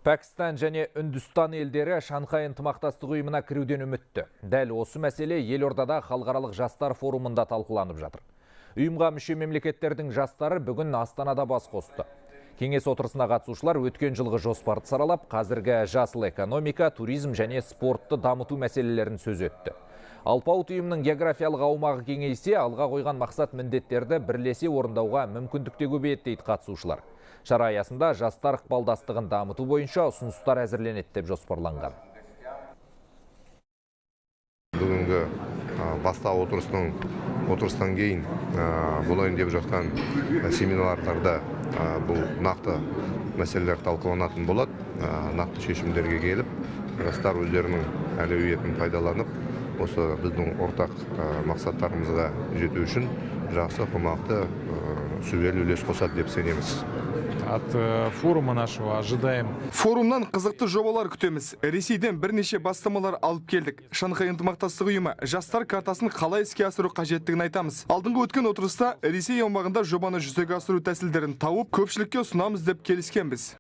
Пәкістан және Үндістан елдері Шанхай ынтымақтастық ұйымына кіруден үмітті. Дәл осы мәселе елордада халықаралық жастар форумында талқыланып жатыр. Ұйымға мүше мемлекеттердің жастары бүгін Астанада бас қосты. Кеңес отырысына қатысушылар өткен жылғы жоспарды саралап, қазіргі жасыл экономика, туризм және спортты дамыту мәселелерін сөз етті. Алпауыт ұйымның географиялық аумағы кеңейсе, алға қойған мақсат міндеттерді бірлесе орындауға мүмкіндік те көбейеді, дейді қатысушылар. Шара аясында жастар ықпалдастығын дамыту бойынша ұсыныстар әзірленеді деп жоспарланған. Бүгінгі бастау отырыстан кейін болайын деп жатқан семинарларда бұл нақты мәселелер талқыланатын болады. Нақты шешімдерге келіп, жастар өздерінің әлеуетін пайдаланып, осы біздің ортақ мақсаттарымызға жету үшін жақсы, қомақты, сүбелі үлес қосады деп сенеміз. От форума нашего ожидаем. Форумнан қызықты жобалар күтеміз. Ресейден бірнеше бастамалар алып келдік. Шанхай ынтымақтастық ұйымы жастар картасын қалай іске асыру қажеттігін айтамыз. Алдыңғы өткен отырыста Ресей аумағында жобаны жүзеге асыру тәсілдерін тауып, көпшілікке ұсынамыз деп келіскенбіз.